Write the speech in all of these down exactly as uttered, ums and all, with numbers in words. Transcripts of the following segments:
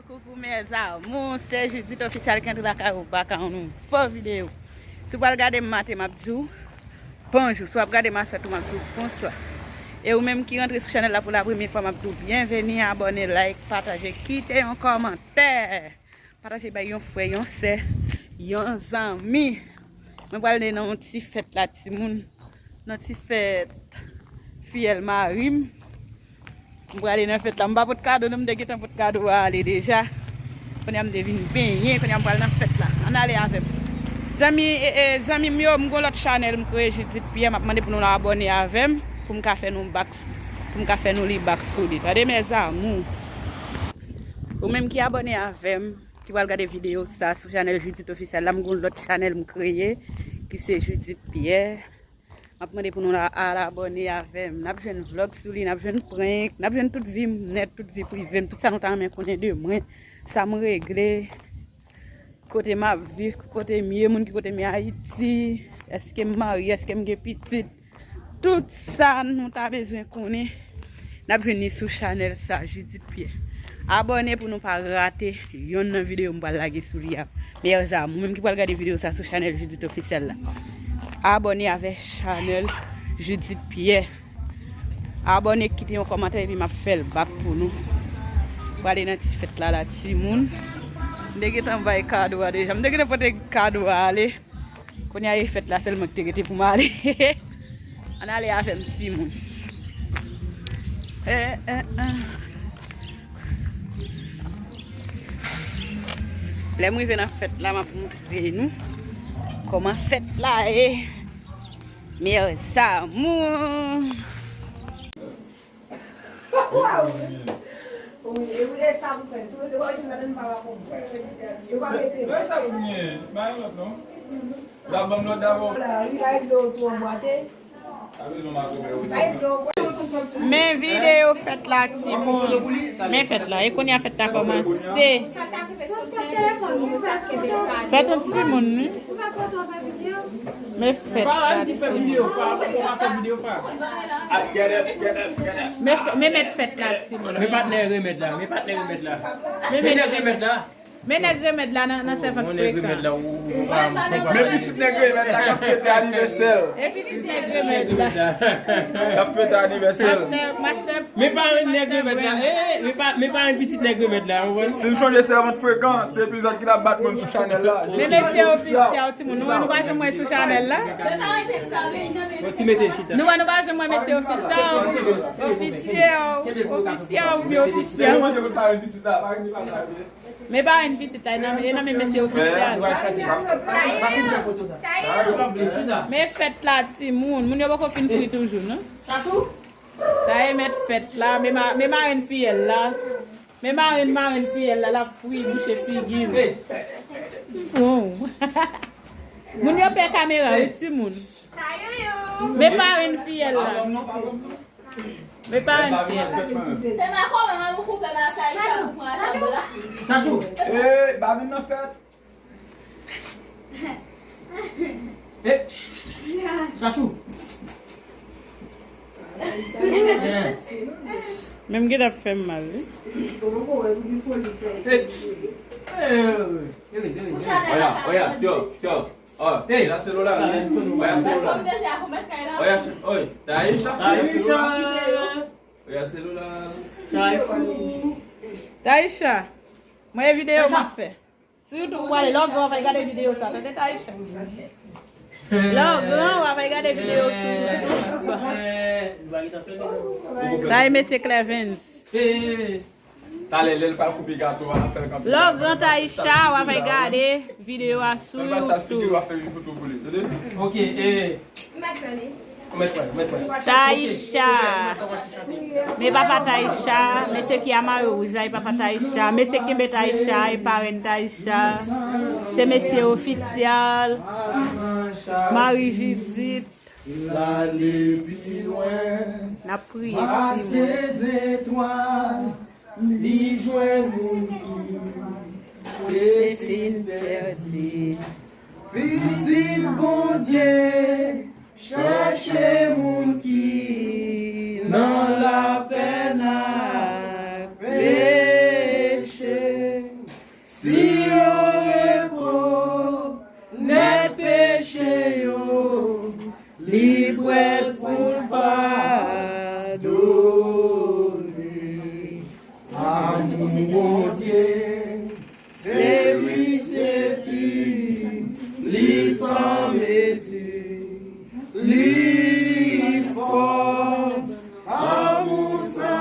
Koukou mes amours, se Judith Official ki antre lakay ou bak ak yon nouvo videyo. Si w pral gade m maten, m ap di w bonjou. Si w ap gade m aswè tou, m ap di w bonswa. E ou menm ki rantre sou chanèl la pou la premye fwa, m ap di w byenveni, abòne, like, pataje, kite yon kòmantè. Pataje bay yon frè, yon sè, yon zanmi. Mwen prale nan yon ti fèt la, timoun. Nan ti fèt fiyèl mari m. M prale nan fèt la. M pa pot kado, non, m te gentan pot kado a ale deja. Kounye a m te vin benyen, kounye a m pral nan fèt la. Ann ale avè m. Zanmi, e, e, zanmi m yo, m gon lòt chanèl m kreye, Judith Pierre. M ap mande pou nou abòne avè m, pou m ka fè nou bak, pou m ka fè nou li bak sou li. Tande, mes amours. Ou menm ki abòne avè m, ki pral gade videyo sa sou chanèl Judith Official la, m gon lòt chanèl m kreye, ki se Judith Pierre. M ap mande pou nou la, al abòne avè m. N ap jwenn vlòg sou li, n ap jwenn prank, n ap jwenn tout vi m nèt, tout vi prive m, tout sa nou ta renmen konnen de mwen, sa m regle, kote m ap viv, kote m ye, moun ki kote m ye Ayiti, èske m marye, èske m gen pitit. Tout sa nou ta bezwen konnen, n ap jwenn li sou chanèl sa, Judith Pierre. Abòne pou nou pa rate yonn nan videyo m pral lage sou li a. Mes amours, ou menm ki pral gade videyo sa sou chanèl Judith Official la, abòne avè chanèl Judith Pierre. Abòne, kite yon kòmantè epi m ap fè l bak pou nou. Prale nan ti fèt la, la, timoun. M te gentan bay kado a deja. M te gentan pote kado a ale. Kounye a e fèt la sèlman ki te rete pou m ale. Ann ale avè m, timoun. Eh, eh, eh. Lè m rive nan fèt la, m ap montre nou kòman fèt la ye. Mes amours. Wi, e wi, e sa pou fè. Tou lè wè ti madanm pa va konprann. Yo pa mete. Se sa pou mwen, pa yon lòt non. La banm lòt dabò. La, wi, pa vle w tou anbwate. Men videyo fèt la, timoun. Men fèt la. E kounye a fèt la kòmanse. Fèt yon timoun, wi. Men fèt la, timoun. Men fè-, men mèt fèt la, timoun. Men patnè remèd la. Men patnè remèd la. Men nèg remèd la. Men nèg remèd la nan, nan sèvant frekan. Men pitit nèg remèd la k ap fete anivèsè l. E pitit nèg remèd la. K ap fete anivèsè l. Mastè, mastè. Men parenn nèg remèd la. Eh, men pa, men parenn pitit nèg remèd la, ou konprann? Si n chonje sèvant frekan, se epizòd ki t ap bat moun sou chanèl la. Men mesye ofisyèl, timoun, nou wè nou pa janm wè sou chanèl la. Bon, ti mete chita. Nou wè nou pa janm wè mesye ofisyèl. Ofisyèl, ofisyèl, oubyen ofisyèl. Men parenn pitit la, e nan, e nan men mesye ofisyèl. Men fèt la, timoun. Moun yo poko fin fri toujou, non? Sa e mèt fèt la. Men ma-, men marenn fiyèl la. Men marenn, marenn fiyèl la, l ap fri bouche figi l. Wow. Moun yo pè kamera, wi, timoun. Men parenn fiyèl la. Men pa ann fè. Se nan kòman mwen pou koupe ba Taïsha pou pran atab la. Chachou. Eh, ba vin nan fèt. Eh, Chachou. Menm gen ap fè m mal, wi. Eh, eh, eh, eh, eh. Oya, oya, tyo, tyo. Oh, hey, la se Lola, wi. Oya se Lola. Oya, ch-, oy, Taïsha, oya se Lola. Oya se Lola. Taïsha, mwen e videyo m ap fè. Sou YouTube, w ale, lè w gran, w ap gade videyo sa. Tande, Taïsha. Lè w gran, w ap gade videyo sou YouTube. Sa e mesye Clevens. Talè, lè l pral koupe gato a, l ap fè l kanpe. Lè w gran, Taïsha, w ap gade videyo a sou YouTube. Ok, eh. Taïsha. Men papa Taïsha. Mesye ki a mayo wouj la, e papa Taïsha. Mesye kenbe Taïsha, e parenn Taïsha. Se mesye ofisyèl. Marie Judith. N ap priye pou timoun. Li jwenn moun ki te fin pèdi. Pitit Bondye chèche moun ki nan lapèn ak peche. Si yo rekonèt peche yo, li prèt pou l padone. Amou Bondye, se rich epi li san mezi, li fò. Amou sa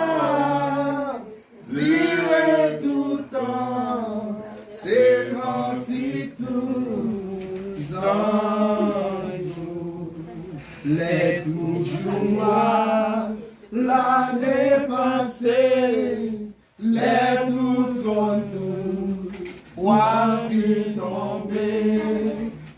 dire toutan, se kantik tout zan yo. Lè tout jou a lane pase, lè tout kòn nou wa fin tonbe,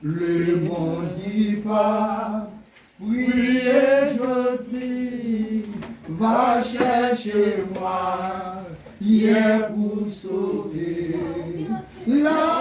lemonn ki pa priye jodi, va chèche mwayen pou sove. La